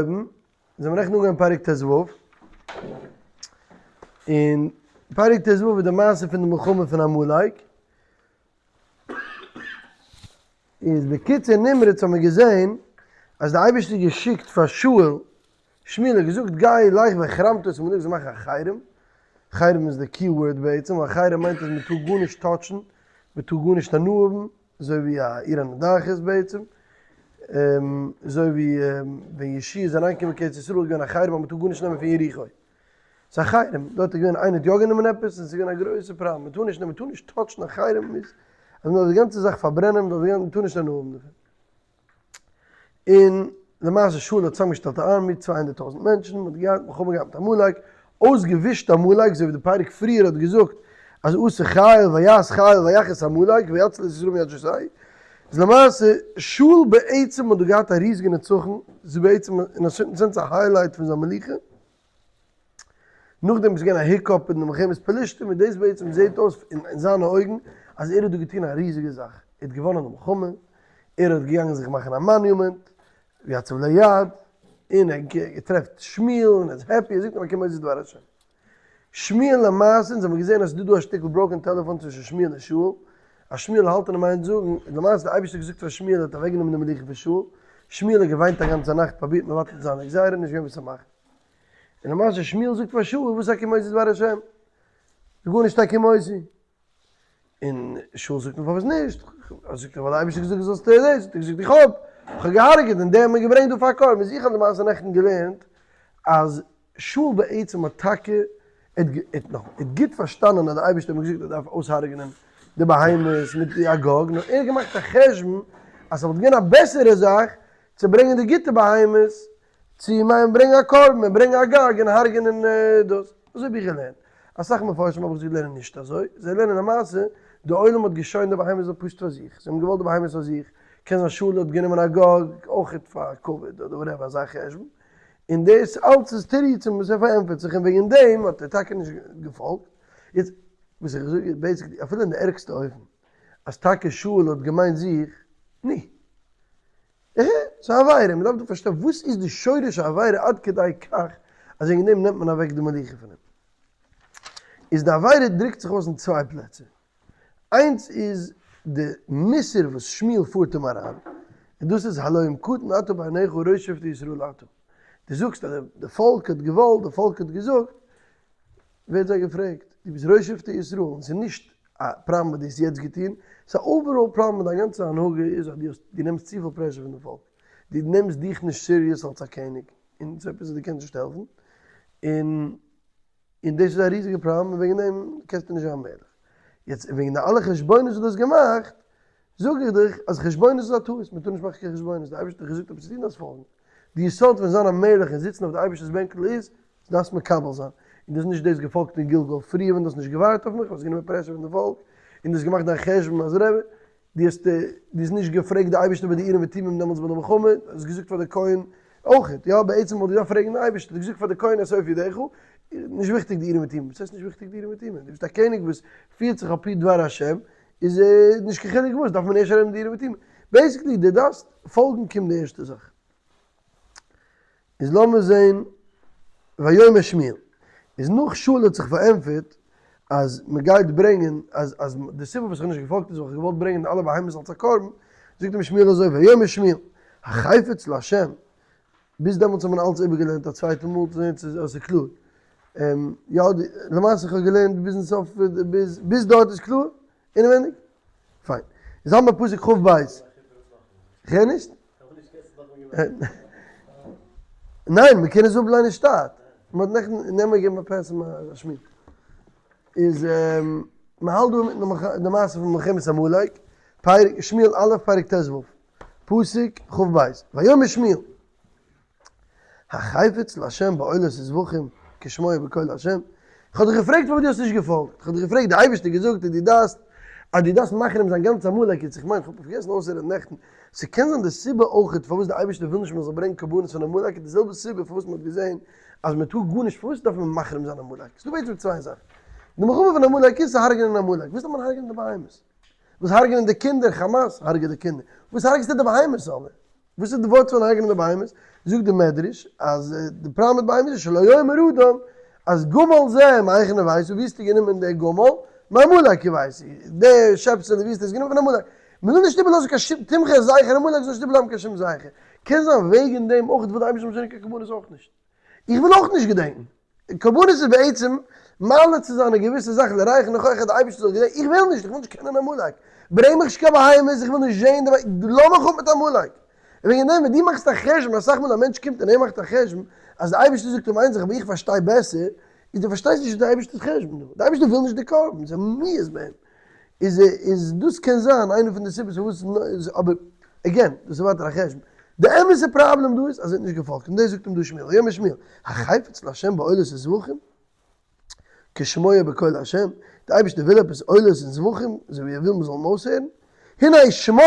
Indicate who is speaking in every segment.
Speaker 1: אויבן, זענען מיר נעכטן אנגעהויבן פרק ט ו, און פרק ט ו איז די מעשה פון די מלחמה פון עמלק, איז בקיצור נמרץ האבן מיר געזען אז די אייבערשטער האט געשיקט פאר שאול, שמואל האט געזאגט גיי לך והחרמת את עמלק, זיי מאכן א חרם, חרם איז די key word בעצם, ווייל חרם מיינט אז מען טאר גארנישט touch ן, מען טאר גארנישט הנאה האבן, אזוי ווי א עיר הנדחת בעצם, אזוי ווי ווען יהושע איז אריינגעקומען קיין ארץ ישראל איז געווען א חרם אז מען טאר גארנישט נעמען פון יריחו, ס'איז א חרם, דארט איז געווען איינער האט יא גענומען עפעס און ס'איז געווען א גרויסע פראבלעם, מען טאר נישט נעמען, מען טאר נישט touch ן א חרם איז אז מען דארף די גאנצע זאך פארברענען, מען טאר נישט הנאה האבן דערפון. און למעשה שאול האט צוזאמגעשטעלט א army 200 טויזנט מענטשן, מען האט געהאט מלחמה געהאט מיט עמלק, אויסגעווישט עמלק, אזוי ווי די פרק פריער האט געזאגט אז עשה חיל ויעש חיל ויך את עמלק ויצל את ישראל מיד שוסי, איז למעשה שאול בעצם האט דא געהאט א ריזיגע נצחון, ס'איז בעצם אין א certain sense א highlight פון זיין מלוכה, נאכדעם איז געווען א hiccup אין די מלחמת פלישתים און דאס בעצם זעט אויס אין זיינע אויגן אז ער האט דא געטון א ריזיגע זאך, ער האט געוואנען די מלחמה, ער האט געגאנגען זיך מאכן א monument, ויצב לו יד, און ער טרעפט שמואל און ער איז happy, ער זאגט אים הקימותי דבר השם. שמואל למעשה, אונז האבן געזען אז ס'איז דא דא א שטיקל broken telephone צווישן שמואל און שאול, אז שמואל האלט אינעם איין זאגן, און למעשה די אייבערשטער האט געזאגט פאר שמואל ער האט אוועקגענומען די מלוכה פון שאול, שמואל האט געוויינט א גאנצע נאכט פרובירט מבטל צו זיין די גזירה, נישט געווען וואס צו מאכן. און למעשה שמואל זאגט פאר שאול וואס הקימותי דבר השם? גארנישט הקימותי. און שאול זאגט אים פארוואס נישט? זאגט ער ווייל די אייבערשטער האט געזאגט זאלסט דאס, האט ער געזאגט איך האב, איך האב געהארגעט און דער האט מיר געברענגט דא פאר קרבן, איז איך האב למעשה נעכטן געלערנט אז שאול בעצם האט טאקע, ער האט נאך, ער האט גוט פארשטאנען אז די אייבערשטער האט אים געזאגט ער דארף אויסהרג'נען די בהמות מיט די אגג, נאר ער האט געמאכט א חשבון אז ס'וואלט געווען א בעסערע זאך צו ברענגען די גוטע בהמות צו מיין ברענגען א קרבן און ברענגען אגג און הרג'נען דאס. אזוי האב איך געלערנט. אסאך מפרשים האב איך געזאגט לערנען נישט אזוי. זיי לערנען א מעשה, די עולם האט געשוינט די בהמות זאל פשוט פאר זיך. זיי האבן געוואלט די בהמות פאר זיך. קען זיין שאול האט גענומען אגג אויכעט פאר כבוד אדער whatever אזא חשבון. און דאס אלץ איז תירוצים וואס ער פארענטפערט זיך און וועגן דעם האט ער טאקע נישט געפאלגט. יעצט וואס איך זאג איז basically אפילו אין די ערגסטע אופן אז טאקע שאול האט געמיינט זיך, ני. אהה, ס'איז א עבירה, מ'דארף דא פארשטיין וואס איז די שורש העבירה עד כדי כך אז וועגן דעם נעמט מען אוועק די מלוכה פון אים. איז די עבירה דרוקט זיך אויס אין צוויי פלעצער. איינס איז די מוסר וואס שמואל פארט אים אריין, און דאס איז הלא אם קטן אתה בעיניך ראש שבטי ישראל אתה. דו זאגסט אז די פאלק האט געוואלט, די פאלק האט געזאגט, ווער האט זיי געפרעגט? דו ביסט ראש שבטי ישראל און ס'איז נישט א פראבלעם וואס דו האסט יעצט געטון, ס'איז א overall פראבלעם מיט דיין גאנצע הנהגה איז אז דו האסט דו נעמסט צופיל pressure פון די פאלק, דו נעמסט דיך נישט serious אלס א קעניג, און ס'איז עפעס וואס דו קענסט נישט העלפן, און און דאס איז א ריזיגע פראבלעם און וועגן דעם קענסטו נישט זיין מלך. יעצט וועגן די אלע חשבונות וואס דו האסט געמאכט, זאג איך דיך אז חשבונות איז א טעות, מען טאר נישט מאכן קיין חשבונות, די אייבערשטער האט געזאגט עפעס צו טון דארפסט פאלגן. די יסוד פון זיין א מלך און זיצן אויף די אייבערשטער'ס בענקל איז, דו דארפסט מקבל זיין. און דו האסט נישט דאס געפאלגט אין גלגל פריער ווען דו האסט נישט געווארט אויף מיך, האסט גענומען pressure פון די פאלק, און דו האסט געמאכט דיין חשבון אז רבי, דו האסט דו האסט נישט געפרעגט די אייבערשטער ביי די אורים ותומים דעמאלטס ביי די מלחמה, דו האסט געזאגט פאר די כהן אויכעט, יא בעצם וואלט דו געדארפט פרעגן די אייבערשטער, דו האסט געזאגט פאר די כהן אסוף ידיך, נישט וויכטיג די אורים ותומים, וואס הייסט נישט וויכטיג די אורים ותומים? דו ביסט א קעניג וואס פירט זיך על פי דבר השם, איז נישט קיין חילוק וואס, דארף מען ערשט רעדן די אורים ותומים. basically דו דארפסט פאלגן קומט די ערשטע זאך. איז לאמיר זעהן ויאמר שמואל. איז נאך שאול האט זיך פארענטפערט אז מען גייט ברענגען אז אז די סיבה וואס איך האב נישט געפאלגט איז ווייל איך האב געוואלט ברענגען אלע בהמות אלס א קרבן, זאגט אים שמואל אזוי ויאמר שמואל החפץ לה' ביז דעמאלטס האט מען אלץ איבערגעלערנט א צווייטע מאל צו זעהן צו עס איז קלאר. יא, למעשה איך האב געלערנט ביזן סוף, ביז דארט איז קלאר? אינעווייניג? פיין. איז האבן מיר פסוק כ"ב. כ'הער נישט? ניין, מ'קען עס אפליינען שטאט. מ'האט נעכטן, נעם מיר געבן א pass און א שמיר. איז מ'האלט דא אינמיטן די מעשה פון מלחמת עמלק, פרק, שמואל א' פרק ט"ו. פסוק כ"ב, ויאמר שמואל, החפץ לה' בעולות וזבחים כשמוע בקול ה', איך האב דיך געפרעגט פארוואס דו האסט נישט געפאלגט, איך האב דיך געפרעגט, די אייבערשטער האט געזאגט אז דו דארפסט, אז דו דארפסט מחרים זיין גאנץ עמלק, יעצט איך מיין, איך האב פארגעסן אויסצורעדן נעכטן, ס'קען זיין די סיבה אויכעט פארוואס די אייבערשטער וויל נישט מען זאל ברענגען קרבנות פון עמלק איז די זעלבע סיבה פארוואס מען האט געזען אז מען טאר גארנישט, פארוואס דארף מען מחרים זיין עמלק? ס'דא בעצם צוויי זאכן, די מלחמה פון עמלק איז צו הרג'נען עמלק, וואס דארף מען הרג'נען די בהמות? וואס הרג'נען די קינדער? חאמאס הרג'עט די קינדער, וואס הרג'סטו די בהמות אבער? וואס איז די ווארט פון הרג'נען די בהמות? זאגט די מדרש אז די פראבלעם מיט בהמות איז שלא יאמר אדם אז גמל זה מהיכן הבאת, ווי האסטו גענומען די גמל? מעמלק הבאתיו, די שעפסעלע ווי האסטו עס גענומען? פון עמלק. מען וויל נישט איבערלאזן קיין שום תמחה זכר עמלק זאל נישט איבערבלייבן קיין שום זכר. קען זיין וועגן דעם אויך וויל די אייבערשטער נישט זען קיין קרבנות אויך נישט. איך וויל אויך נישט געדענקן. קרבנות איז בעצם מעלה צו זיין א געוויסע זאך לריח ניחוח אז די אייבערשטער זאל געדענקען, איך וויל נישט, איך וויל נישט קענען עמלק, ברענג מיך נישט קיין בהמות, איך וויל נישט זען די בהמות, לאז מיך אפ מיט עמלק. און וועגן דעם ווען דו מאכסט א חשבון, אסאך מאל א מענטש קומט און ער מאכט א חשבון אז די אייבערשטער זאגט אים איין זאך אבער איך פארשטיי בעסער, איז דו פארשטייסט נישט די אייבערשטער'ס חשבון דא, די אייבערשטער וויל נישט די קרבן, ס'איז מיאוס ביי אים. איז איז דאס קען זיין איינע פון די סיבות פארוואס אבער again דאס איז ווייטער א חשבון. די אמת'ע פראבלעם דא איז אז ער האט נישט געפאלגט און דאס זאגט אים דא שמואל ויאמר שמואל החפץ לה' בעולות וזבחים כשמוע בקול ה' די אייבערשטער וויל עפעס עולות און זבחים אזוי ווי ער וויל מען זאל אים אויסהערן הנה שמוע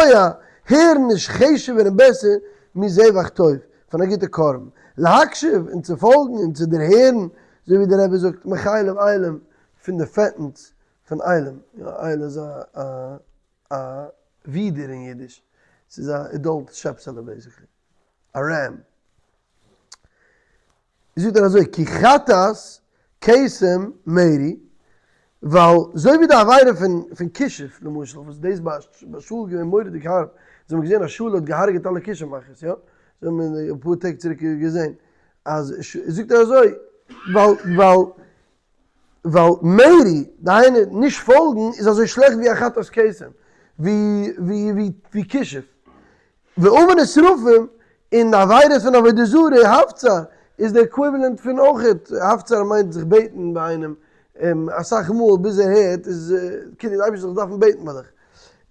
Speaker 1: הערן איז חשוב'ער און בעסער מזבח טוב פון א גוטע קרבן להקשיב און צו פאלגן און צו דערהערן אזוי ווי דער רבי זאגט מחלב אילים פון די פעטנס פון אילים, יא איל איז א א ווידער אין אידיש, ס'איז א adult שעפסעלע basically, א ram. זאגט ער אזוי כי חטאת קסם מרי, ווייל אזוי ווי די עבירה פון פון כישוף למשל, וואס דאס ביי שאול געווען מורא'דיג הארב, זיי האבן געזען אז שאול האט געהארגעט אלע כישוף מאכערס, יא? זיי האבן אפאר טעג צוריק געזען אז זאגט ער אזוי ווייל ווייל ווייל מרי, דהיינו נישט פאלגן, איז אזוי שלעכט ווי א חטאת קסם, ווי כישוף. ועוון השרפים, און עבירות פון עבודה זרה, הפצר, איז די equivalent פון אויכעט, הפצר מיינט זיך בעטן ביי איינעם אסאך מאל ביז ער הערט, איז כאילו די אייבערשטער זאל זיך דארפן בעטן ביי דיך.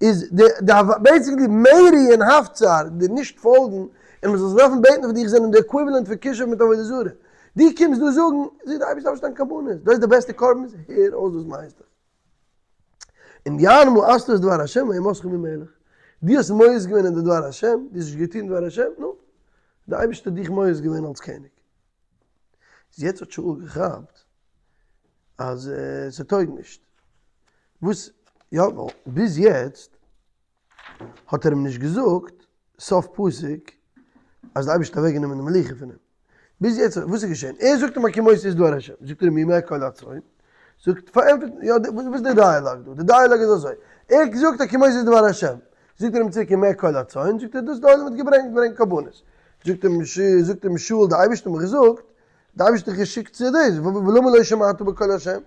Speaker 1: איז די basically מרי און הפצר, די נישט פאלגן, און מ'זאל זיך דארפן בעטן פאר דיך זענען די equivalent פון כישוף מיט עבודה זרה. דו קומסט דא זאגן, זאגט די אייבערשטער דארף נישט דיין קרבנות, דאס איז די בעסטע קרבן, הער אויס וואס מיינסט דיך. און יען מאסת את דבר השם וימאסך ממלך, דו האסט מואס געווען אין די דבר השם, דו האסט נישט געטון דבר השם, נו, די אייבערשטער האט דיך מואס געווען אלס קעניג. איז יעצט האט שאול געכאפט אז ס'טויג נישט, וואס יא, ווייל ביז יעצט האט ער אים נישט געזאגט סוף פסוק אז די אייבערשטער האט אוועק גענומען די מלוכה פון אים. ביז יעצט וואס איז געשען? ער זאגט אים הכי מאסת את דבר השם, זאגט ער אים ומה קול הצאן, זאגט פארענטפערט יא וואס איז די dialogue דא? די dialogue איז אזוי, ער זאגט הכי מאסת את דבר השם, זאגט ער אים צוריק ומה קול הצאן, זאגט ער דאס די עולם האט געברענגט ברענגט קרבנות, זאגט אים זאגט אים שאול די אייבערשטער האט מיך געזאגט, די אייבערשטער האט דיך געשיקט צו דאס, ולמה לא שמעת בקול השם? און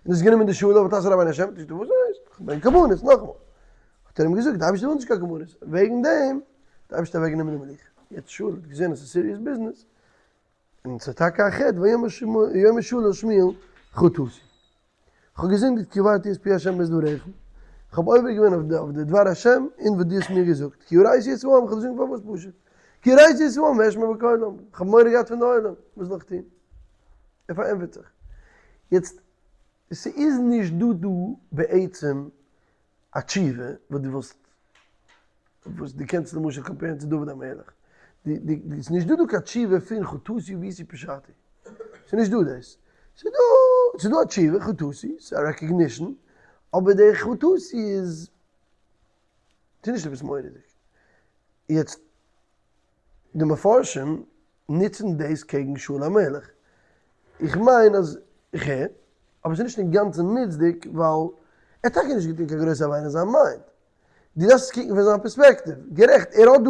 Speaker 1: האסט גענומען די שאלה ותעש רע בעיני השם, זאגט ער וואס הייסט? איך ברענג קרבנות, נאכאמאל האט ער אים געזאגט די אייבערשטער וויל נישט קיין קרבנות, וועגן דעם האט די אייבערשטער אוועק גענומען די מלוכה, יעצט שאול האט געזען אז ס'איז serious business, און ס'איז טאקע א חטא, ויאמר שאול אל שמואל חטאתי, איך האב געזינדיגט כי עברתי את פי השם ואת דבריך, איך האב עובר געווען אויף די דבר השם און וואס דו האסט מיר געזאגט, כי יראתי את העם, איך האב דיר זאגן פארוואס פשוט, כי יראתי את העם ואשמע בקולם, איך האב מורא געהאט פון די עולם, וואס זאל איך טון? ער פארענטפערט זיך. יעצט, ס'איז נישט דא דא בעצם א תשובה וואס דו וואלסט, וואס דו קענסט למשל compare ן צו דוד המלך. די, די, ס'איז נישט דא דא קיין תשובה פון חטאתי עויתי פשעתי. ס'איז נישט דא דאס. ס'איז דא, ס'איז דא א תשובה, חטאתי, ס'איז א recognition, אבער די חטאתי איז, ס'איז נישט עפעס מורא'דיג. יעצט, די מפרשים נוצן דאס קעגן שאול המלך. איך מיין אז איך הער, אבער ס'איז נישט אינגאנצן מוצדק ווייל ער האט טאקע נישט געטון קיין גרויסע עבירה אין זיין mind. דו דארפסט עס קוקן פון זיין פערספעקטיוו. גערעכט, ער האט דא,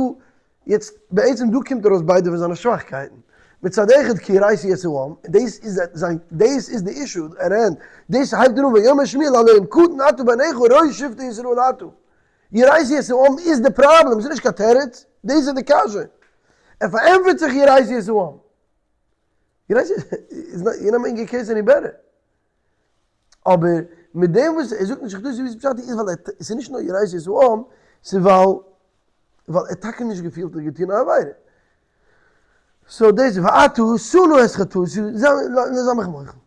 Speaker 1: יעצט בעצם דא קומט ארויס ביידע פון זיינע שוואכקייטן. מצד אחד כי יראתי את העם, און דאס איז זיין, דאס איז די issue at hand, דאס הייבט ער אן ויאמר שמואל הלא אם קטן אתה בעיניך ראש שבטי ישראל אתה. יראתי את העם איז די פראבלעם, ס'איז נישט קיין תירוץ, דאס איז די קשיא. ער פארענטפערט זיך יראתי את העם. יראתי איז not, you're not making your case any better. אבער מיט דעם וואס ער זאגט נישט חטאתי עויתי פשעתי איז ווייל ער, ס'איז נישט נאר יראתי את העם, ס'איז ווייל ווייל ער האט טאקע נישט געפילט ער האט געטון א עבירה. so דאס ועתה שא נא את חטאתי, זיי מיך מוחל.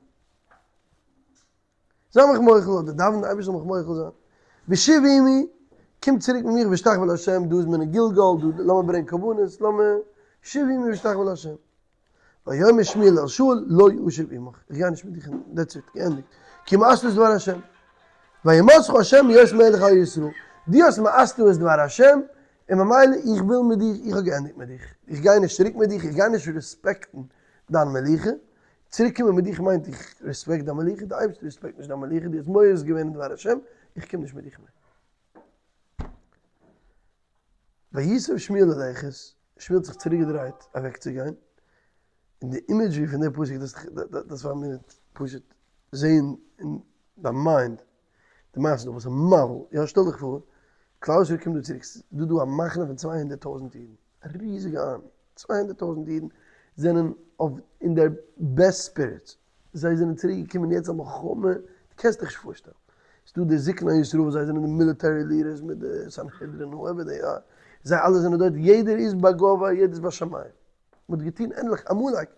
Speaker 1: זיי מיך מוחל אדער דאווען די אייבערשטער זאל מיך מוחל זיין, ושוב עמי, קום צוריק מיט מיר והשתחוה לה', דא איז מען אין גלגל, דא לאמיר ברענגען קרבנות, לאמיר, שוב עמי והשתחוה לה'. ויאמר שמואל אל שאול לא אשוב עמך, איך גיי נישט מיט דיך, that's it, געענדיגט, כי מאסת את דבר ה'. וימאסך ה' מהיות מלך על ישראל, דו האסט מאסת את דבר ה', און ממילא איך וויל מיט דיך, איך האב געענדיגט מיט דיך, איך גיי נישט צוריק מיט דיך, איך גיי נישט respect ן דיין מלוכה, צוריק קומען מיט דיך מיינט איך respect דיין מלוכה, די אייבערשטער respect נישט דיין מלוכה, דו האסט מואס געווען אין דבר השם, איך קום נישט מיט דיך מער. ויסב שמואל ללכת, שמואל האט זיך צוריק געדרייט אוועק צו גיין, און די imagery פון די פסוק דאס דאס פאר מיר פשוט זעהן אין דיין mind די מעשה דא וואס איז מבהיל, יא שטעל דיך פאר כלל ישראל קומט דא צוריק ס'איז דא דא א מחנה פון 200,000 אידן, א ריזיגע army, 200,000 אידן זענען אויף אין their best spirits, זיי זענען צוריק געקומען יעצט א מלחמה, דו קענסט דיך נישט פארשטעלן, ס'איז דא די זקני ישראל וואס זיי זענען די military leaders מיט די סנהדרין whoever they are, זיי אלע זענען דארט, יעדער איז בגובה יעדער איז בשמים, מען האט געטון ענליך עמלק,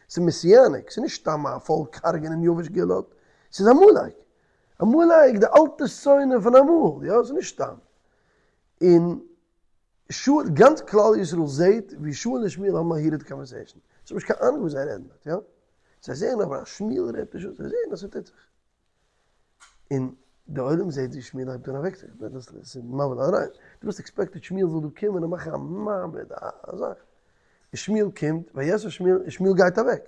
Speaker 1: ס'איז messianic, ס'איז נישט סתם א פאלק הרג'ענען יבש גלעד, ס'איז עמלק, עמלק די אלטע שונא פון אמאל, יא ס'איז נישט סתם, און שאול, גאנץ כלל ישראל זעהט ווי שאול און שמואל האבן א heated conversation, זיי האבן נישט קיין אהנונג וואס זיי רעדן דארט, יא? זיי זעהן אבער אז שמואל רעדט נישט, זיי זעהן אז ס'טוט זיך. און די עולם זעהט ווי שמואל הייבט אן אוועקצוגיין, דאס איז מבהיל על הרעיון, דו וואלסט expected שמואל זאל דא קומען און מאכן א מעמד, א זאך, און שמואל קומט, ויסב שמואל, און שמואל גייט אוועק,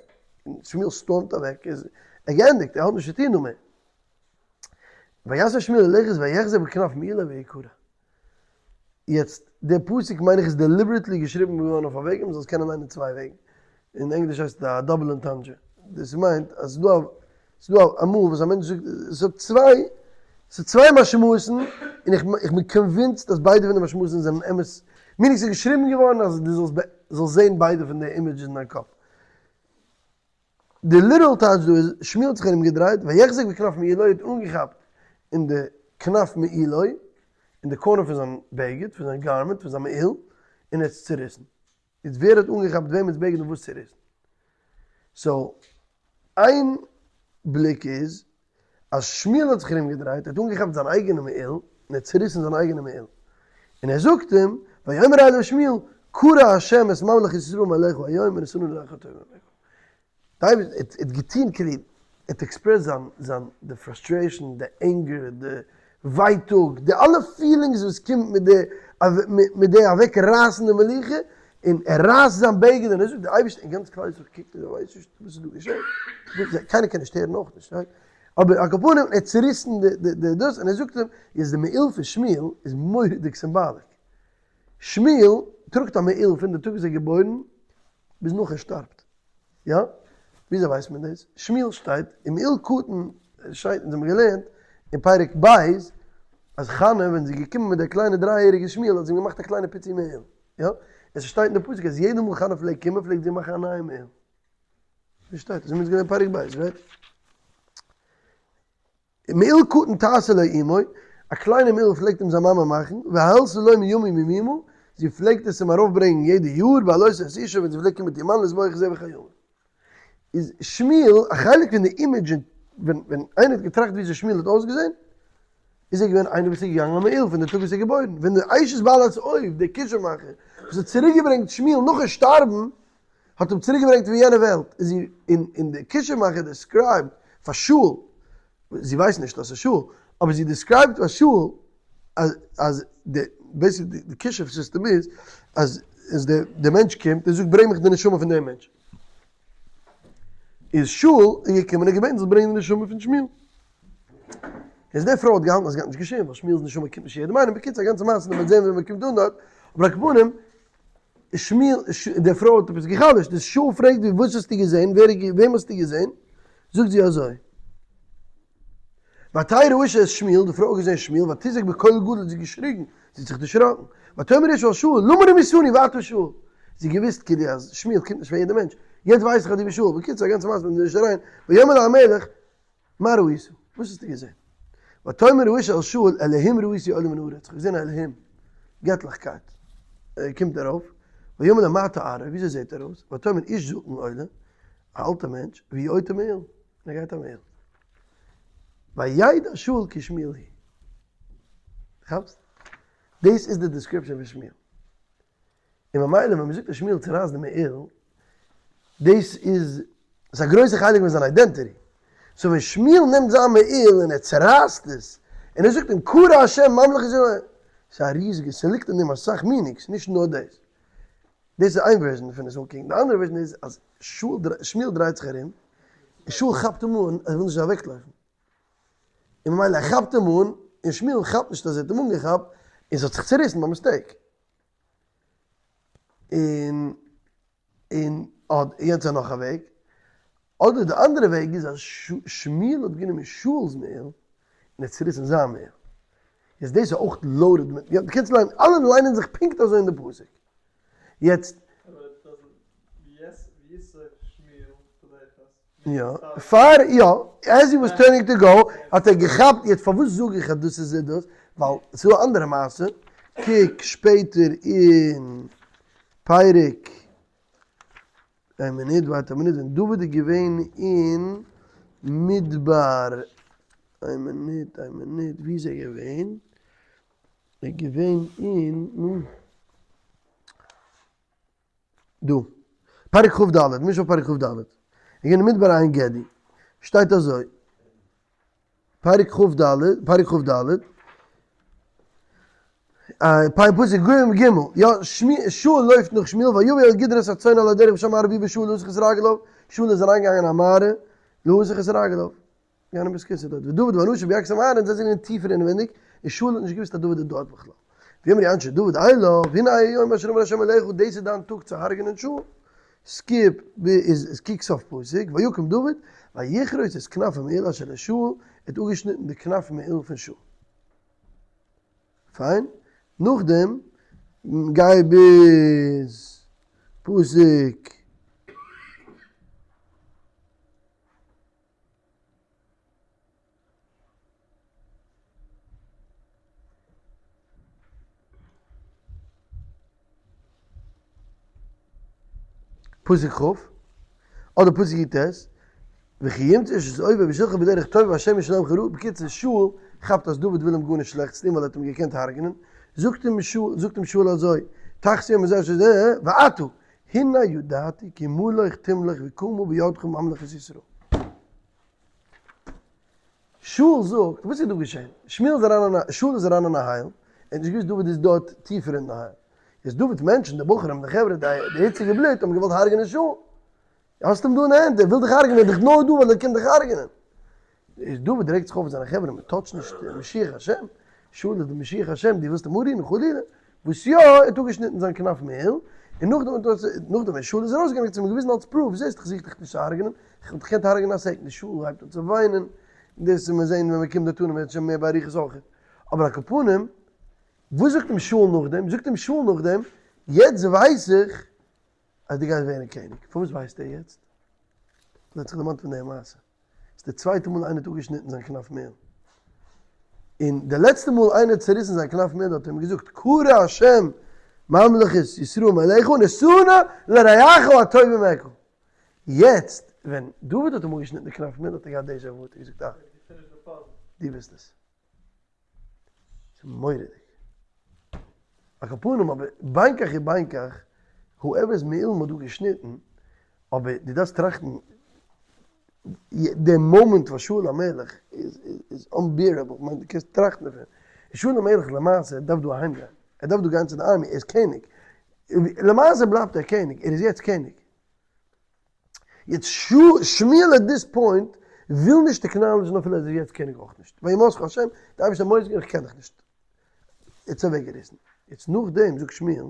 Speaker 1: און שמואל storm ט אוועק, איז ער געענדיגט, ער האט נישט צו טון דא מער. ויסב שמואל ללכת ויחזק בכנף מעילו ויקרע. יעצט, דער פסוק מיין איך איז deliberately געשריבן געווארן אויף א וועג אז מ'זאל עס קענען ליינען צוויי וועגן. אין ענגליש הייסט עס א double entendre. דאס מיינט אז ס'איז דא א, ס'איז דא אמאל וואס א מענטש זאגט, עס האט צוויי, ס'איז צוויי משמעות'ן, און איך איך בין convinced אז ביידע פון די משמעות'ן זענען אמת. meaning ס'איז געשריבן געווארן אז דו זאלסט זאלסט זען ביידע פון די images אין דיין קאפ. די literal טייטש דא איז, שמואל האט זיך ארום געדרייט, ויחזק בכנף מעילו, ער האט אנגעכאפט אין די כנף מעילו, אין די corner פון זיין בגד, פון זיין garment, פון זיין מעיל, און ער האט עס צוריסן. איז ווער האט אנגעכאפט וועמענס בגד און וואס צוריסן? so, איין בליק איז, אז שמואל האט זיך ארום געדרייט, ער האט אנגעכאפט זיין אייגענע מעיל, און ער האט צוריסן זיין אייגענע מעיל. און ער זאגט אים, ויאמר אליו שמואל, קרע ה' את ממלכת ישראל מעליך היום ונתנו לרעך הטוב ממך. דוד האט געטון כאילו, ער האט expressed זיין, זיין, די frustration, די anger, די ווייטאג, די אלע feelings וואס קומט מיט די, מיט די אוועק רייסן די מלוכה, און ער רייסט זיין בגד און ער זאגט די אייבערשטער, און גאנץ כלל ישראל קוקט און ווייסט נישט וואס איז דא געשען, קיינער קען נישט הערן אויך נישט, right? אבער על כל פנים ער האט צוריסן די די דאס און ער זאגט אים, יעצט די מעיל פון שמואל איז מורא'דיג symbolic, שמואל טראגט א מעיל פון די טאג וואס ער איז געבוירן ביז נאך ער שטארבט. יא? וויאזוי ווייסט מען דאס? שמואל שטייט אין מעיל קטן, שטייט אונז האבן געלערנט אין פרק ב' אז חנה ווען זי איז געקומען מיט דער קליינע דריי יעריגע שמואל האט זי אים געמאכט א קליינע פיצי מעיל, יא? עס שטייט אין די פסוק אז יעדע מאל חנה פלעגט קומען פלעגט זי מאכן א נייע מעיל. ווי שטייט עס? אונז געלערנט פרק ב', right? מעיל קטן תעשה לו אמו, א קליינע מעיל פלעגט אים זיין מאמע מאכן, והעלתה לו מימים ימימה, זי פלעגט עס אים ארויפברענגען יעדע יאר, בהעלותה את אישה, ווען זי פלעגט קומען מיט איר מאן לזבוח זבח אימים. איז שמואל א חלק פון די image ווען ווען איינער האט געטראכט וויאזוי שמואל האט אויסגעזען, איז ער געווען איינער וואס איז געגאנגען א מעיל פון די טאג וואס ער איז געבוירן, ווען די אשת בעלת אוב, דער כישוף מאכער, וואס האט צוריקגעברענגט שמואל נאכן שטארבן, האט אים צוריק געברענגט פון יענע וועלט, איז זי און און די כישוף מאכער described פאר שאול, זי ווייסט נישט אז ס'איז שאול, אבער זי described פאר שאול אז אז די basically די כישוף סיסטעם איז אז אז די די מענטש קומט און זאגט ברענג מיך די נשמה פון דעם מענטש, איז שאול איז געקומען און געבעטן זאל ברענגען די נשמה פון שמואל, איז די פרוי האט געהאלטן אז ס'גייט נישט געשען ווייל שמואל'ס נשמה קומט נישט יעדעם איינעם, בקיצור א גאנצע מעשה, מ'וועט זען ווען מ'קומט אן דארט, אבער על כל פנים שמואל, די פרוי האט עפעס גע'חלש'ט, איז שאול פרעגט איר, וואס האסטו געזען, ווער איז, וועם האסטו געזען? זאגט זי אזוי, ותרא האשה את שמואל, די פרוי האט געזען שמואל, ותזעק בקול גדול, האט זי געשריגן, זי האט זיך דערשראקן, ותאמר האשה אל שאול, למה רמיתני ואתה שאול? זי האט געוואוסט כאילו אז שמואל קומט נישט פאר יעדע מענטש, יעצט ווייס איך אז דו ביסט שאול, בקיצור א גאנצע מעשה, מ'איז נישט אריין, ויאמר לה המלך, מה ראית? וואס האסטו געזען? ותאמר האשה אל שאול, אלהים ראיתי עולה מן הארץ, איך האב געזען א אלהים, געטליכקייט, ער קומט ארויף, ויאמר לה מה תוארו, וויאזוי זעט ער אויס? ותאמר איש זקן עולה, א אלטע מענטש, והוא עוטה מעיל, און ער גייט א מעיל. וידע שאול כי שמואל הוא. כאפסט? דאס איז די description פון שמואל. און ממילא ווען מ'זאגט אז שמואל צורייסט די מעיל, דאס איז, ס'איז א גרויסע חלק פון זיין identity. so ווען שמואל נעמט זיין מעיל און ער צורייסט עס, און ער זאגט אים קרע השם ממלכת ישראל. ס'איז א ריזיגע, ס'ליגט אין דעם אסאך meanings, נישט נאר דאס. דאס איז איין version פון עס אנקוקן, די אנדערע version איז אז שמואל דרייט זיך ארום, און שאול כאפט אים אן אז ער וויל נישט אוועקלויפן. און ממילא ער כאפט אים אן, און שמואל כאפט נישט אז ער האט אים אנגעכאפט, און ס'האט זיך צוריסן ביי mistake. און און אט יענץ איז נאך א וועג. אדער די אנדערע וועג איז אז שמואל האט גענומען שאול'ס מעיל און ער האט צוריסן זיין מעיל. יעצט דאס איז אויך loaded מיט, יא דו קענסט ליינען, אלע ליינען זיך פונקט אזוי אין די פסוק. יעצט. יא, פאר יא, as he was turning to go האט ער געכאפט, יעצט פארוואס זאג איך אז דאס איז דאס, ווייל ס'איז דא א אנדערע מעשה, קוק שפעטער אין פרק, איין מינוט, ווארט א מינוט, ווען דוד איז געווען אין מדבר, איין מינוט, איין מינוט, ווי איז ער געווען? ער איז געווען אין, נו. דא, פרק כ"ד, משנה פרק כ"ד, אין מדבר עין גדי, שטייט אזוי, פרק כ"ד, פרק כ"ד, פסוק ג, יא, שאול לויפט נאך שמואל, ויבא אל גדרת הצאן על הדרך ושם מערה ויבא שאול להסך את רגליו, שאול איז אריינגעגאנגען אין א מערה, להסך את רגליו. געגאנגען בית כסא דארט, ודוד ואנשיו בירכתי המערה, און זיי זענען טיפער אינעווייניג, און שאול האט נישט געוואוסט אז דוד איז דארט בכלל. ויאמרו אנשי דוד אליו, הנה היום אשר אמר ה' אליך, דאס איז דיין טאג צו הרג'נען שאול. skip ביז קוק סוף פסוק, ויקם דוד, ויכרות את כנף המעיל אשר לשאול, ער האט אפגעשניטן די כנף מעיל פון שאול. פיין, נאכדעם גיי ביז פסוק. פסוק כ', אדער פסוק יט, וכי ימצא איש את אויביו וישלחו בדרך טובה והשם ישלם חרוב, בקיצור שאול כאפט אז דוד וויל אים גארנישט שלעכטס טון ווייל ער האט אים געקענט הרג'נען, זאגט אים שאול אזוי, תחת יום הזה אשר זה, ועתה, הנה ידעתי כי מלוך תמלוך וקמה בידך ממלכת ישראל. שאול זאגט, וואס איז דא געשען? שמואל איז אריין אין א, שאול איז אריין אין א הייל, ער האט נישט געוואוסט דוד איז דארט טיפער אין די הייל. איז דוד'ס מענטשן, די בחורים, די חברה, די היציגע בלוט האבן געוואלט הרג'נען שאול. האסט אים דא אין די הענט, ער וויל דיך הרג'נען, ער איז דאך נאר דא ווייל ער קען דיך הרג'נען. איז דוד רעגט זיך אויף מיט זיינע חברה, מען touch ט נישט משיח השם, שאול איז די משיח השם, דו ווילסט אים אנרירן חלילה, וואס יא, ער האט אפגעשניטן זיין כנף מעיל, און נאכדעם האט ער, נאכדעם ווען שאול איז ארויסגעגאנגען האט ער אים געוויזן אלס proof, זעסט איך זוך דיך נישט צו הרג'נען, איך וואלט דיך געקענט הרג'נען א second, שאול הייבט אן צו וויינען, דאס וועט מען זען ווען מען קומט דארט אן און מען וועט שוין מער באריכות אויך, אבער על כל פנים, וואס זאגט אים שאול נאכדעם, זאגט אים שאול נאכדעם, יעצט ווייס איך אז דו גייסט ווערן קעניג, פארוואס ווייסט ער יעצט? ווייל ער האט זיך דערמאנט פון די מעשה. ס'איז די צווייטע מאל איינער האט אפגעשניטן זיין כנף מעיל. און די לעצטע מאל איינער האט צעריסן זיין כנף מעיל האט ער אים געזאגט קרע השם ממלכת ישראל מעליך ונתנה לרעך הטוב ממך. יעצט ווען דוד האט אים אפגעשניטן די כנף מעיל האט ער געהאט דעזשא וו האט ער געזאגט אה דו ביסט עס. ס'איז מורא'דיג. על כל פנים אבער בין כך ובין כך, whoever's מעיל מ'האט דא געשניטן, אבער דו דארפסט טראכטן, די מאמענט פאר שאול המלך איז unbearable, כ'מיין דו קענסט טראכטן דערפון, שאול המלך למעשה דארף דא אהיים גיין, ער דארף דא גיין צו די army, ער איז קעניג, למעשה בלייבט ער קעניג, ער איז יעצט קעניג. יעצט שמואל at this point וויל נישט acknowledge ן אפילו אז ער איז יעצט קעניג אויך נישט, וימאסך השם, די אייבערשטער האט מוסיף געווען איך קען דיך נישט, ער האט עס אוועקגעריסן, יעצט נאכדעם זאגט שמואל,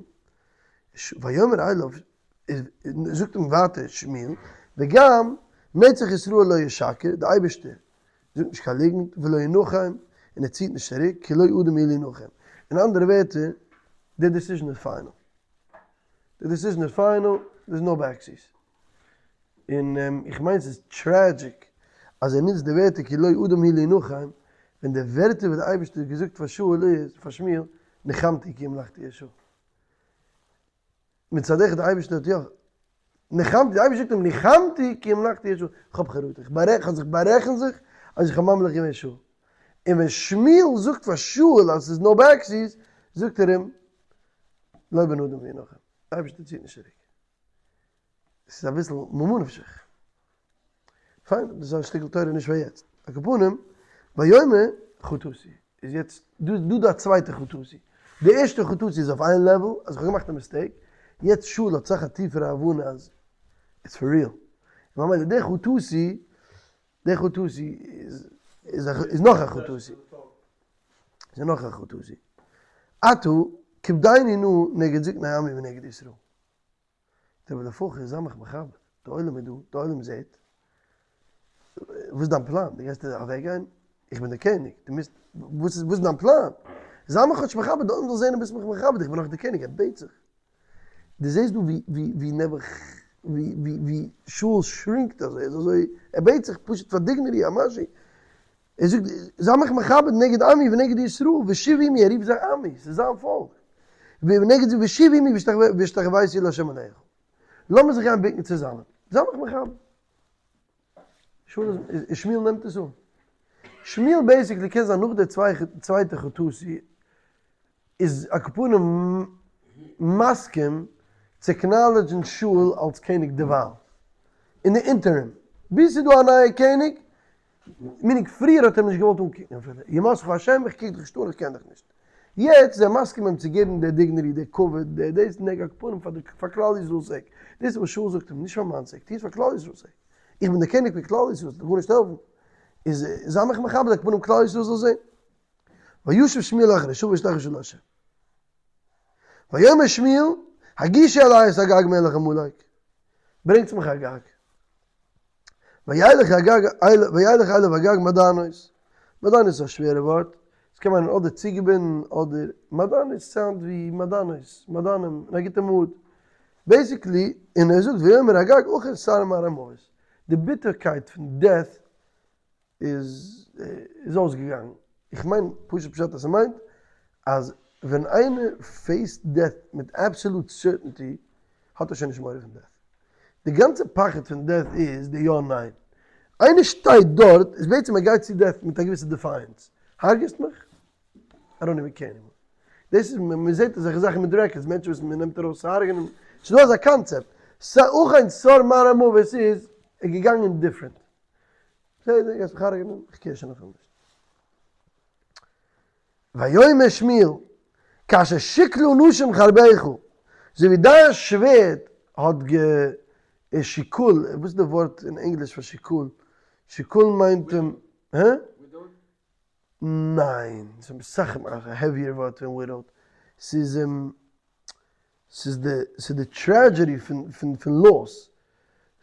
Speaker 1: ויאמר אליו, זאגט אים ווייטער שמואל, וגם נצח ישראל לא ישקר, די אייבערשטער זאגט נישט קיין ליגנט, ולא ינחם, און ער ציט נישט צוריק, כי לא אדם הוא להנחם, אין אנדערע ווערטער, די decision איז final. די decision איז final, there is no backsies. און איך מיין ס'איז tragic אז ער נוצט די ווערטער כי לא אדם הוא להנחם, ווען די ווערטער וואס די אייבערשטער האט געזאגט פאר שאול איז, פאר שמואל, נחמתי כי המלכתי את שאול. מצד אחד די אייבערשטער האט יא, נחמתי, די אייבערשטער זאגט אים נחמתי כי המלכתי את שאול, איך האב חרטה, איך בארעכן, איך האב זיך בארעכנט זיך אז איך האב ממליך געווען שאול. און ווען שמואל זאגט פאר שאול אז ס'איז no backsies, זאגט ער אים, לא בן אדם להנחם, די אייבערשטער ציט נישט צוריק. עס איז אביסל ממה נפשך. פיין, דאס איז א שטיקל תורה נישט פאר יעצט. על כל פנים, ויאמר חטאתי. איז יעצט דא דא א צווייטע חטאתי. די ערשטע חטאתי איז אויף איין level, אז איך האב געמאכט א mistake, יעצט שאול האט סאך א טיפערע הבנה אז it's for real. און ממילא די חטאתי, די חטאתי איז איז נאך א חטאתי. איז נאך א חטאתי. עתה כבדני נא נגד זקני עמי ונגד ישראל. דער בעל הפוך איז זיי מיך מכבד, די עולם איז דא, די עולם זעט, וואס איז דיין פלאן? דו גייסט אוועק גיין? איך בין דער קעניג, דו מוזט, וואס איז וואס איז דיין פלאן? זיי מיך כאטש מכבד, די עולם זאל זען דו ביסט מיך מכבד, איך בין נאך דער קעניג, ער בעט זיך. דו זעסט דא ווי ווי ווי נעבעך ווי ווי ווי שאול shrink ט אזוי, ער איז אזוי, ער בעט זיך פשוט פאר dignity, א משהו, ער זאגט, זיי מיך מכבד נגד עמי ונגד ישראל, ושוב עמי, ער רופט זיי עמי, ס'איז זיין פאלק, ונגד ושוב עמי והשתחוויתי לה' אלהיך. לאמיר זיך גיין בוקן צוזאמען, זיי מיך מכבד. שמואל נעמט עס אן. שמואל basically קען זיין נאך די צווייטע חטאתי איז על כל פנים מסכים צו acknowledge ן שאול אלס קעניג דערווייל, אין די interim, ביז ס'איז דא א נייע קעניג, meaning פריער האט ער אים נישט געוואלט אנקוקן אפילו, ימסך השם איך קוק דיך נישט אן איך קען דיך נישט, יעצט איז ער מסכים אים צו געבן די dignity די כבוד די דאס נעג על כל פנים פאר די פאר כלל ישראל'ס sake, דאס איז וואס שאול זאגט אים, נישט פאר מיין sake, טו עס פאר כלל ישראל'ס sake, איך בין דער קעניג פון כלל ישראל, ס'וועט גארנישט העלפן, איז זיי מיך מכבד על כל פנים כלל ישראל זאל זען. וישב שמואל אחרי שאול וישתחו שאול לה'. ויאמר שמואל, הגישו אלי את אגג מלך עמלק, ברענגטס מיך אגג. וילך אגג וילך אליו אגג מעדנות, מעדנות איז א שווערע ווארט, עס קען מיינען אדער צוגעבינדן אדער מעדנות sound ווי מעדנות, מעדנים, אין א גוטע mood, basically, און ער זאגט ויאמר אגג אכן סר מר המוות, די ביטערקייט פון death איז איז אויסגעגאנגען. איך מיין פשוט פשט אז ס'מיינט אז ווען איינער face ט death מיט absolute certainty האט ער שוין נישט מורא פון death. די גאנצע פחד פון death איז די יא ניין. איינער שטייט דארט איז בעצם ער גייט צו death מיט א געוויסע defiance. הרג'סט מיך? I don't even care anymore. דאס איז מ'זעט אזעלכע זאכן מיט records, מענטשן וואס מ'נעמט ארויס צו הרג'נען. ס'איז דא אזא קאנצעפט. סא אכן סר מר המוות איז ער געגאנגען different. בסדר, גייסט מיך הרג'נען, איך care שוין אפילו נישט. ויאמר שמואל, כאשר שכלו נשים חרבך, אזוי ווי דיין שווערד האט גע שכול, וואס איז די ווארט אין ענגליש פאר שכול? שכול מיינט, הא? ניין, ס'איז אסאך א heavier ווארט פון widowed, ס'איז ס'איז די ס'איז די tragedy פון פון פון loss,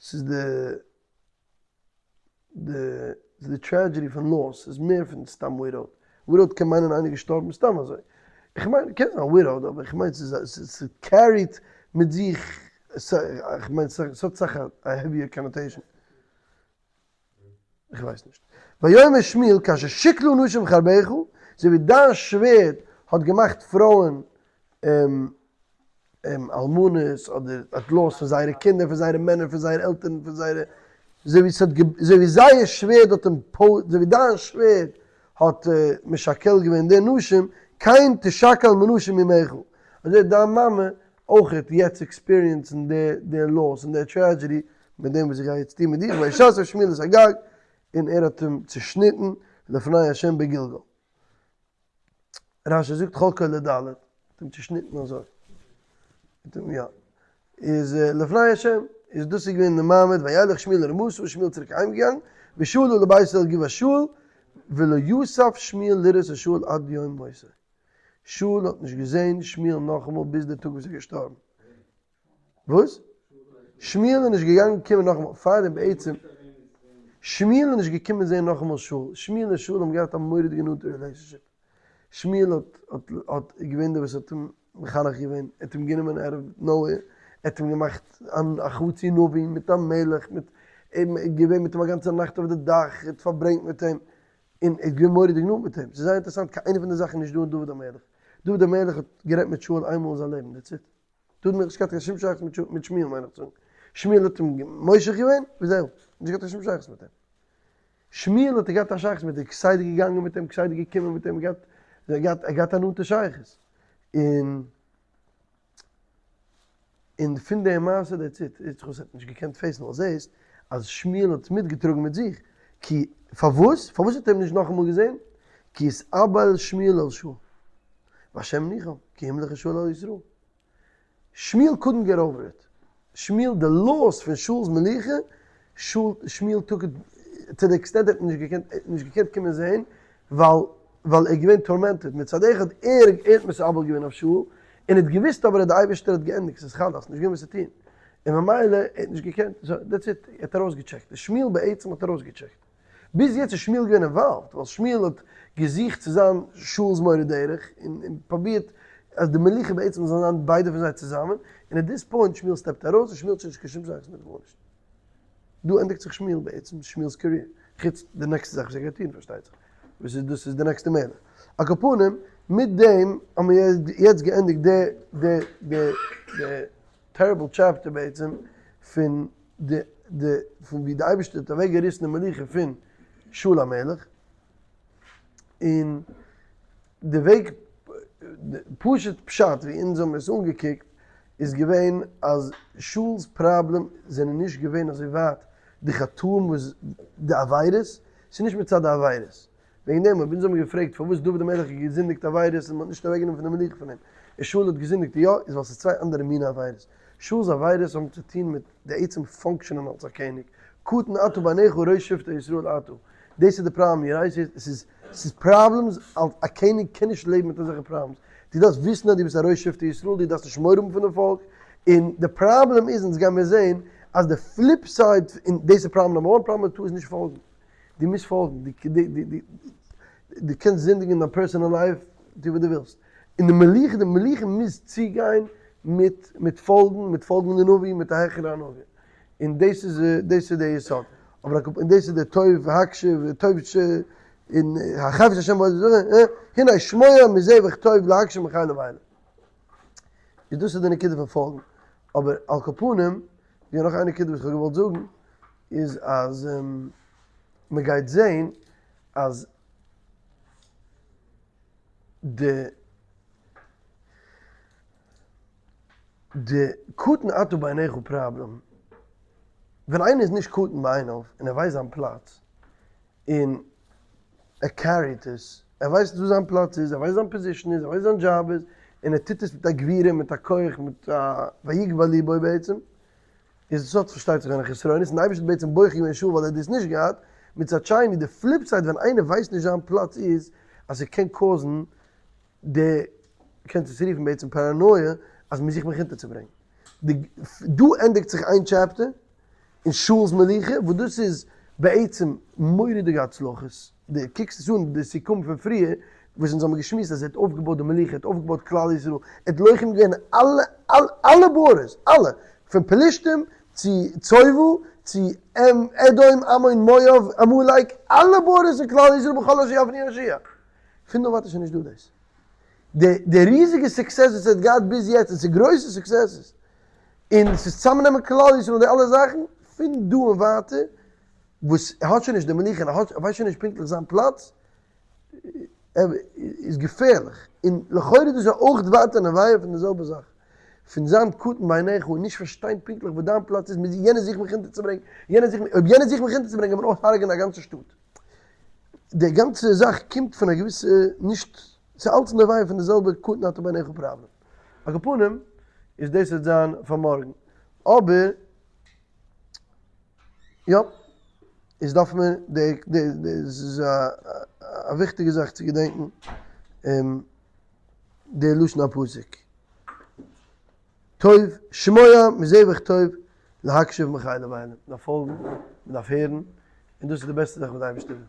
Speaker 1: ס'איז די די ס'איז די tragedy פון loss, ס'איז מער פון סתם widowed, widowed קען מיינען איינער געשטארבן סתם אזוי, איך מיין קען זיין widowed אבער איך מיין ס'איז ס' carry ט מיט זיך, איך מיין ס'האט סאך א heavier connotation. איך ווייס נישט. ויאמר שמואל כאשר שכלו נשים חרבך, אזוי ווי דיין שווערד האט געמאכט פרויען אלמנות אדער האט lost פון זייערע קינדער, פון זייערע מענער, פון זייערע עלטערן, פון זייערע, אזוי ווי ס'האט אזוי ווי זייער שווערד האט אים אזוי ווי דיין שווערד האט משקל געווען די נשים, כן תשכל מנשים אמך, אזוי האט דיין מאמע אויכעט יעצט experience ן די די loss און די tragedy מיט דעם וואס איך גיי יעצט טון מיט דיך, וישסף שמואל את אגג, און ער האט אים צעשניטן לפני ה' בגלגל. רשי זאגט חלקו לד', האט אים צעשניטן אזוי. האט אים יא. איז לפני ה', איז דאס איז געווען די מעמד, וילך שמואל לרמתה, שמואל איז צוריק אהיימגעגאנגען, ושאול עלה לביתו אל גבעת שאול, ולא יסף שמואל לראות את שאול עד יום מותו. שאול האט נישט געזען שמואל נאכאמאל ביז די טאג וואס ער איז געשטארבן. וואס? שמואל איז נישט געגאנגען קומען נאכאמאל, פארדעם בעצם, שמואל איז נישט געקומען זען נאכאמאל שאול, שמואל און שאול האבן געהאט א מורא'דיגע נאנטע relationship, שמואל האט האט האט געווען דער וואס האט אים מחנך געווען, ער האט אים גענומען out of nowhere, ער האט אים געמאכט א חצי נביא מיט א מלך, מיט אים געווען מיט אים א גאנצע נאכט אויף די דאך, ער האט פארברענגט מיט אים, און ער איז געווען מורא'דיג נאנט מיט אים, ס'איז זייער אינטערעסאנט קיין איינע פון די זאכן איז נישט דא אין דוד המלך, דוד המלך האט גערעדט מיט שאול איינמאל אין זיין לעבן, that's it. דוד המלך האט נישט געהאט קיין שום שייכות מיט שמואל מיין איך צו זאגן, שמואל האט אים מושח געווען וזהו, נישט געהאט קיין שום שייכות מיט אים. שמואל האט געהאט א שייכות מיט אים, כסדר געגאנגען מיט אים, כסדר געקומען מיט אים, געהאט געהאט געהאט א נאנטע שייכות. און און פון די מעשה that's it, איז דאך האט נישט געקענט face ן ווייל זעהסט אז שמואל האט מיטגעטראגן מיט זיך, כי פארוואס? פארוואס האט ער אים נישט נאכאמאל געזעהן? כי התאבל שמואל על שאול. והשם ניחם, כי המליך את שאול על ישראל. שמואל couldn't get over it. שמואל, די loss פון שאול'ס מלוכה, שמואל took it to the extent ער האט נישט געקענט, ער האט נישט געקענט קומען זעהן, ווייל ווייל ער איז געווען tormented, מצד אחד ער ער האט מתאבל געווען אויף שאול, און ער האט געוויסט אבער אז די אייבערשטער האט געענדיגט, ס'איז חלאס, נישט געווען וואס צו טון, און ממילא ער האט נישט געקענט, so that's it, ער האט ארויסגעטשעקט, שמואל בעצם האט ארויסגעטשעקט. ביז יעצט איז שמואל געווען involved, ווייל שמואל האט געזוכט צו זיין שאול'ס מורה דרך, און פרובירט אז די מלוכה בעצם זאל זיין ביידע פון זיי צוזאמען, און at this point שמואל סטעפט ארויס און שמואל האט שוין נישט קיין שום שייכות מיט גארנישט. דא ענדיגט זיך שמואל בעצם, שמואל'ס career, חוץ די נעקסטע זאך וואס ער גייט טון פארשטייט זיך, וואס איז דאס איז די נעקסטע מלך. על כל פנים, מיט דעם האבן מיר יעצט געענדיגט די די די די terrible chapter בעצם פון די די פון ווי די אייבערשטער האט אוועק געריסן די מלוכה פון שאול המלך, און די וועג פשוט פשט ווי אונז האבן עס אנגעקוקט איז געווען אז שאול'ס פראבלעם זענען נישט געווען אזוי ווייט די חטאים וואס די עבירות, ס'איז נישט מצד די עבירות, וועגן דעם אויב אונז האבן געפרעגט פארוואס דוד המלך האט געזינדיגט עבירות און מ'האט נישט אוועקגענומען פון די מלוכה פון אים, און שאול האט געזינדיגט יא, איז ווייל ס'איז צוויי אנדערע מיני עבירות. שאול'ס עבירות האבן צו טון מיט די עצם function ען אלס א קעניג, קטן אתה בעיניך ראש שבטי ישראל אתה, דאס איז די פראבלעם, you right? ס'איז ס'איז problems אלס א קעניג קען נישט לעבן מיט אזעלכע problems, דו דארפסט וויסן אז דו ביסט א ראש שבטי ישראל, דו דארפסט נישט מורא האבן פון די פאלק, און די פראבלעם איז, אונז גיימיר זען אז די flip side, און דאס איז problem number one, problem number two איז נישט פאלגן. דו מוזט פאלגן, דו קענסט זינדיגן אין דיין personal life, טו וואס דו ווילסט. אין די מלוכה, די מלוכה מוז צוגיין מיט מיט פאלגן, מיט פאלגן די נביא, מיט א העכערע הנהגה. און דאס איז דאס איז די יסוד. אבער און דאס איז די טוב הקשב, טוב ש, און החפץ השם בו, הנה שמוע מזבח טוב להקשיב מחיל ולילה. איז דאס איז די נקודה פון פאלגן. אבער על כל פנים, יא נאך איין נקודה וואס איך האב געוואלט זאגן, איז אז מען גייט זעהן אז די די קטן אתה בעיניך פראבלעם, ווען איינער איז נישט קטן בעיניו און ער ווייסט זיין פלאץ, און ער carry ט עס, ער ווייסט וואס זיין פלאץ איז, ער ווייסט זיין position איז, ער ווייסט זיין דזשאב איז, און ער טוט עס מיט א גבורה, מיט א כח, מיט א ויגבה ליבו בעצם, איז דאס האט פארשטייט זיך זיינע חסרונות, און די אייבערשטער האט בעצם בוחר געווען שאול ווייל ער האט דאס נישט געהאט, מצד שני די flip side ווען איינער ווייסט נישט זיין פלאץ איז אז ס'קען cause ן די, קענסט עס רופן בעצם paranoia, אז מ'זוכט מיך אונטערצוברענגען. די, דא ענדיגט זיך איין chapter, אין שאול'ס מלוכה, וואס דאס איז בעצם מורא'דיגע הצלחות, די קוקסט עס אן די סיכום פון פריער, וואס אונז האבן געשמועסט אז ער האט אויפגעבויט די מלוכה, ער האט אויפגעבויט כלל ישראל, ער האט לוחם געווען אלע אלע אלע borders, אלע, פון פלישתים צו צובא, צו אדום, עמון, מואב, עמלק, אלע borders אין כלל ישראל בכל אשר יפנה יהושע. פון דא ווייטער איז שוין נישט דא דאס. די די ריזיגע success וואס ער האט געהאט ביז יעצט, און ס'איז גרויסע successes, און ס'איז צוזאמנעמען כלל ישראל און די אלע זאכן, פון דא און ווייטער, וואס ער האט שוין נישט די מלוכה און ער האט ער ווייסט שוין נישט פונקטליך זיין פלאץ, איז געפערליך, און לכאורה איז דאס אויך ווייטער נביאה פון די זעלבע זאך, פון זיין קטן בעיניך און נישט פארשטיין פונקטליך וואס דיין פלאץ איז, יענער זוכט מיך אונטערצוברענגען, יענער זוכט מיך, אויב יענער זוכט מיך אונטערצוברענגען וועט מען אויסהרג'ענען א גאנצע שטאט. די גאנצע זאך קומט פון א געוויסע נישט, ס'איז אלץ נביאה פון די זעלבע קטן אתה בעיניך פראבלעם. על כל פנים, איז דאס וועט זיין פאר מארגן. אבער, יא, איז דארף מען די די די עס איז א וויכטיגע זאך צו געדענקן די לשון הפסוק. טוב שמוע מזבח טוב להקשיב מחיל אבילים, מען דארף פאלגן, מען דארף הערן, און דאס איז די בעסטע זאך וואס די אייבערשטער וויל.